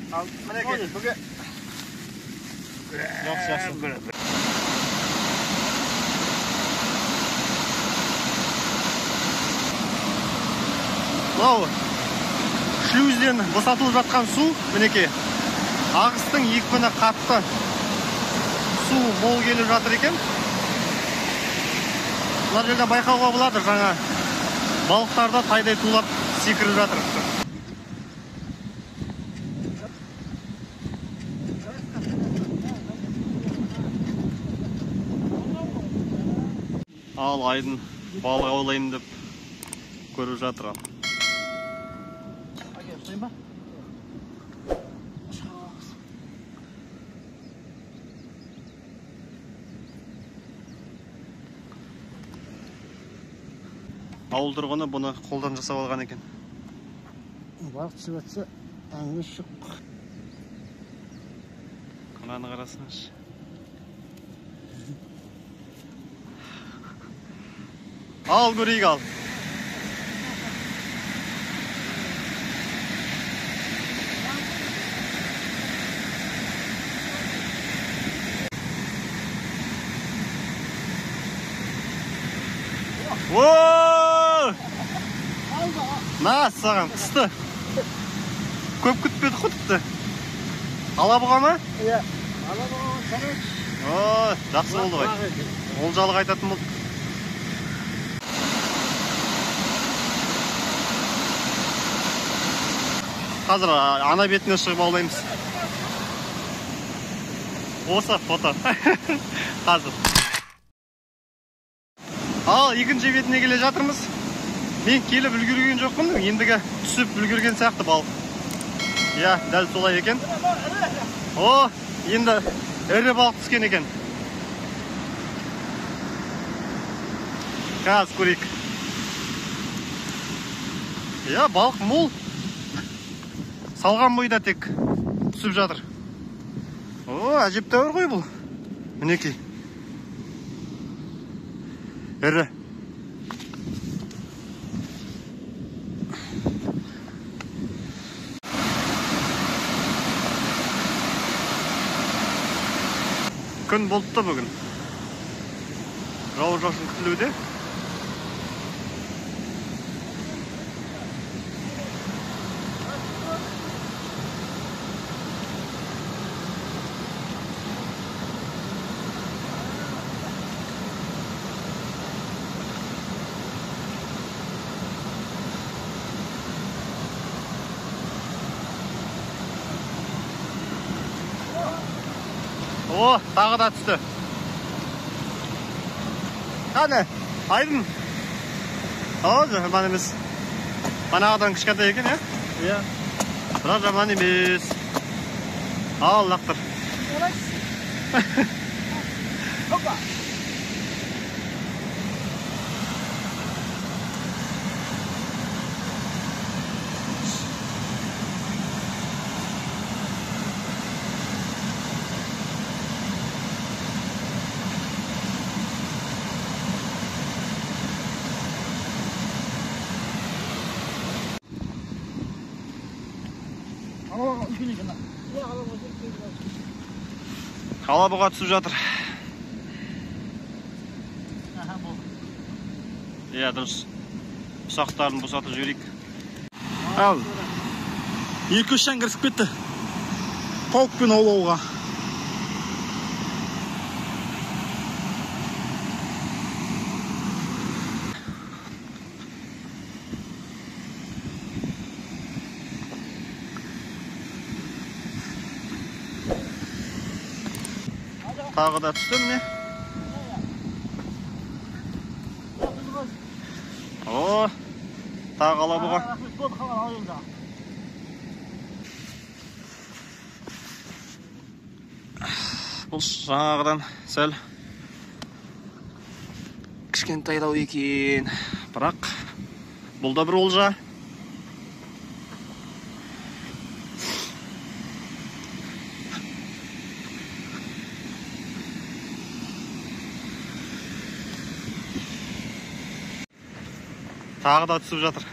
Ал, мінекей, көке. Жақсы, жақсы. Мынау шлюзден босатылып жатқан су, мінекей, ағыстың екпіні қатты. Су мол келіп жатыр екен. Мына жерде байқауға болады, жаңа балықтар да тайдай тулап секіріп жатыр. Ал Айдын балық аулайын деп көріп жатыр. Ауыл тұрғыны бұны қолдан жасап алған екен. Балық түсіп жатса, әңгіме жоқ. Мынаны қарасаңшы. Ал көрейік ал. О! На, саған түсті. Көп күтпедік қой тіпті. Алабұға ма? Иә. Алабұға, жарайды. О, жақсы болды ғой. Олжалық айтатын болды. Қазір ана бетіне шығып аулаймыз. Осы фото. Қазір. Ал, екінші бетіне келе жатырмыз. Мен келіп үлгерген жоқпын, ендігі түсіп үлгерген сияқты балық. Иә, дәл солай екен. О, енді ірі балық түскен екен. Қазір көрейік. Иә, балық мол. Салған бойда тек түсіп жатыр. О, әжептәуір ғой бұл. Мінекей. Ірі. Күн бұлтты бүгін. Жауын шашын күтілуде. О, тағы да түсті. Қане, Айдын. О, жаман емес. Манағыдан кішкентай екен, иә? Иә. Бірақ жаман емес. Ал, лақтыр. Опа. Алабұға түсіп жатыр. Иә, дұрыс. Ұсақтарын босатып жіберейік. Ал, 2-3 жан кірісіп кетті. Тауықпен аулауға. Тағы да түсті міне. О, тағы алабұға. Бұл жаңағыдан сәл кішкентайлау екен. Бірақ бұл да бір олжа. Тағы да түсіп жатыр.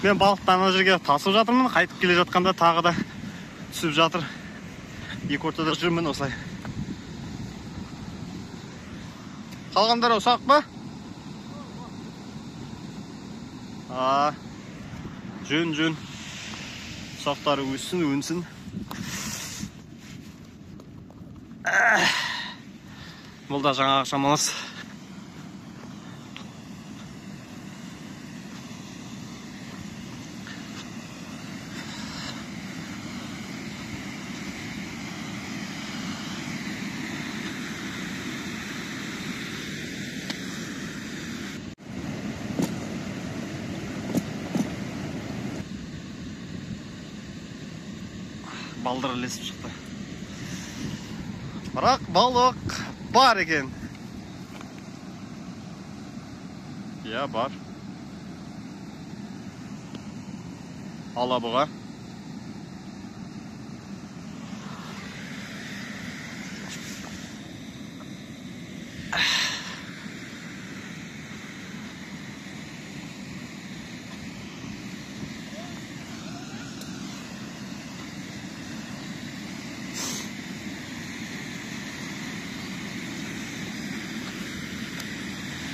Мен балықты ана жерге тасып жатырмын, қайтып келе жатқанда тағы да Түсіп жатыр. Екі ортада жүрмін осылай. Қалғандары ұсақ па? Жөн. Ұсақтары өссін, өнсін. Бұл да жаңағы шамалас. Балдыр ілесіп шықты. Бірақ балық бар екен. Иә, бар. Алабұға.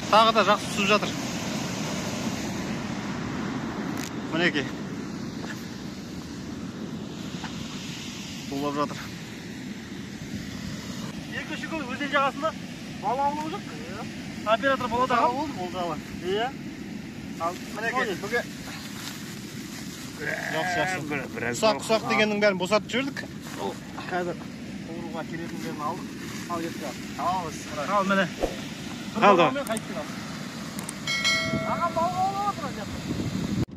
Тағы да жақсы түсіп жатыр. Мінекей. Тулап жатыр. Екінші күн өзен жағасында балық аулап жүр. Оператор болады аға. Болжалы. Иә. Ал мінекей бүгін жақсы. Ұсақ дегеннің бәрін босатып жібердік. Қазір қуыруға керетіндерін алдық. Ал кеттік. Ал, Ал міне. Алды. Ағам балық аулап отыр.